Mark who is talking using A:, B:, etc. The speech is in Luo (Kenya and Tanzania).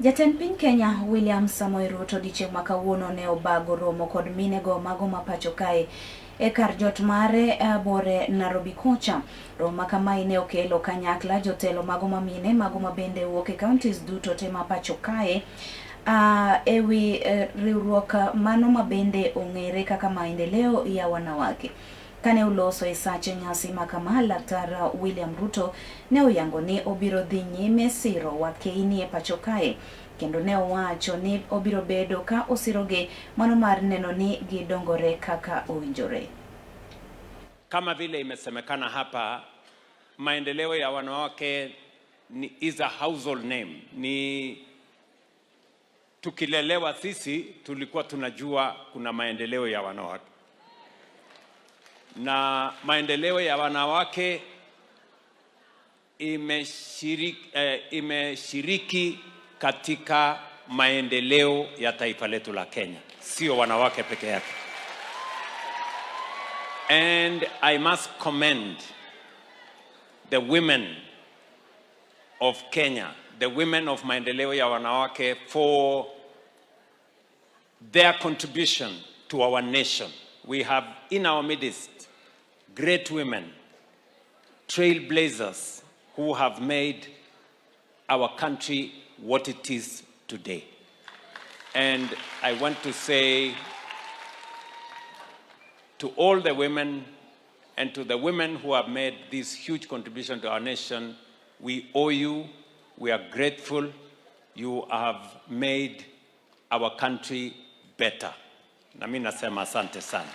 A: Jatend piny Kenya William Samoei Ruto odiechieng' ma kawuono ne obago romo kod minego mago ma pacho kae e kar jot mare bore Nairobi kocha. Romo ma kamae ne okelo kanyakla jotelo mago ma mine mago ma bende wuok e counties duto te ma pacho kae ewi riwruok mano ma bende ong'ere kaka Maendeleo ya Wanawake. Kane oloso e sache nyasi ma kama, Laktar William Ruto ne oyango ni obiro dhi nyime siro wakeini e pacho kae kendo ne owacho ni obiro bedo ka osirogi mano mar neno ni gidongore kaka owinjore.
B: Kama vile imesemekana hapa, Maendeleo ya Wanawake ni, is a household name. Ni tukilelewa sisi tulikuwa tunajua kuna maendeleo ya wanawake, na Maendeleo ya Wanawake imeshiriki katika maendeleo ya taifa letu la Kenya, sio wanawake peke yake. And I must commend the women of Kenya, the women of Maendeleo ya Wanawake, for their contribution to our nation. We have in our midst great women, trailblazers who have made our country what it is today. And I want to say to all the women and to the women who have made this huge contribution to our nation, we owe you, we are grateful. You have made our country better. Na mimi nasema asante sana.